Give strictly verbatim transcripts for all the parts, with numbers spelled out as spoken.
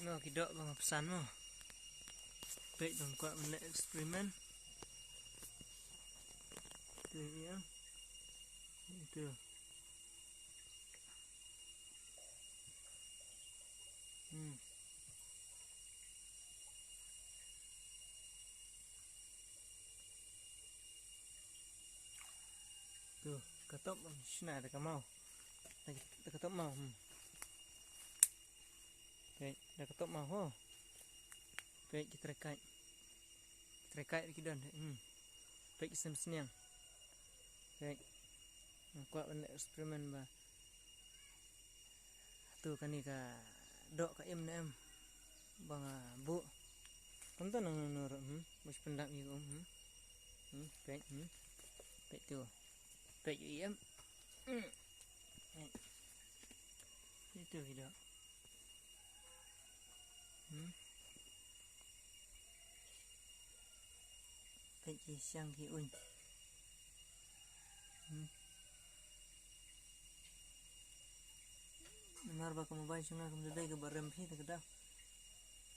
Nga ki doh ba nga pynsan mo. Peit ba nga kwah ban leh experiment. Tu ïa. Tu. Hmm. Tu, ka top shna da ka maw. Da ka top maw. Hmm. Peit, da ka top maw ho. Peit ki trai kait. Ki trai kait ki don. Hmm. Peit ki sem sniang. Peit. Nga kwah ban experiment ba. Tu kane ka doh ka im ne em. Ba nga buh. Kumta nang nang nang hmm. Bus pendap ïa um hmm. Hmm, peit hmm. Peit tu. Peit ïa em. Hmm. Peit. Peit tu ki doh. Hmm. Peit ki siang ki uiñ. Hmm. Namar ba ka mobile jong nga kam da dei kaba rem phi ta ka daw.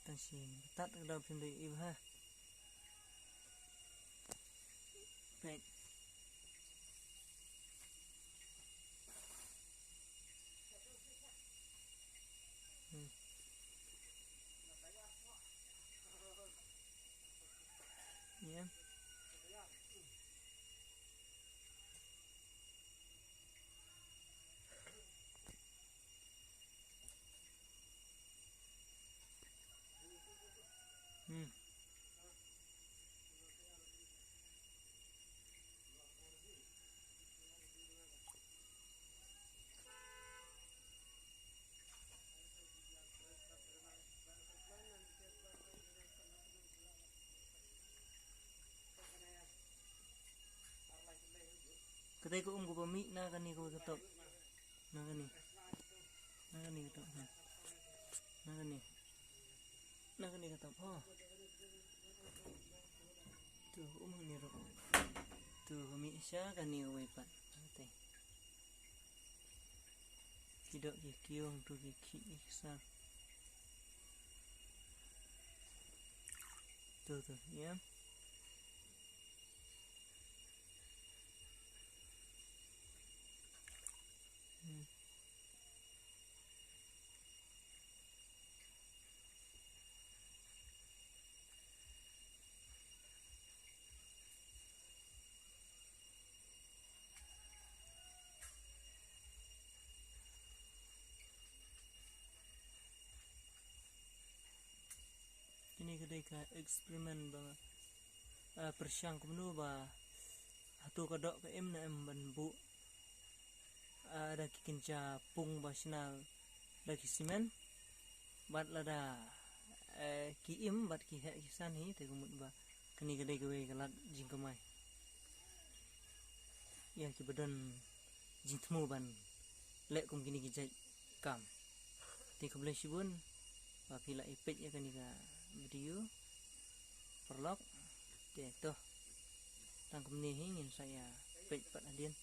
Tang shi batat ta ka daw phim dei i bha. Peit. Hmm. Ïa. Hmm. Ka dei ka um kaba mih na kane kawei ka top. Na kane. Na kane ka top. Hmm. Na kane. Na kane ka top. Ha. Tu um hangne ruh. Tu ka mih sha kane kawei pat. Te. Ki doh ki kiong tu ki khih ki ksar. Tu tu ïa. Hmm. Kine ka dei ka experiment ba, ah, pyrshang kumno ba hato ka doh ka im ne em ban buh, ah, da ki kynja pung ba shna da ki simen. Bad lada, eh, ki im bad ki heh ki san hi te ka mut ba kane ka dei kawei ka lad jingkamai ïa kiba don jingthmu ban leh kum kine ki jait kam. Te khublei shibun ba phi la ïa peit ïa kane ka video. Paralok, te to tang kumne hi, ngin sa ïa peit pat hadien.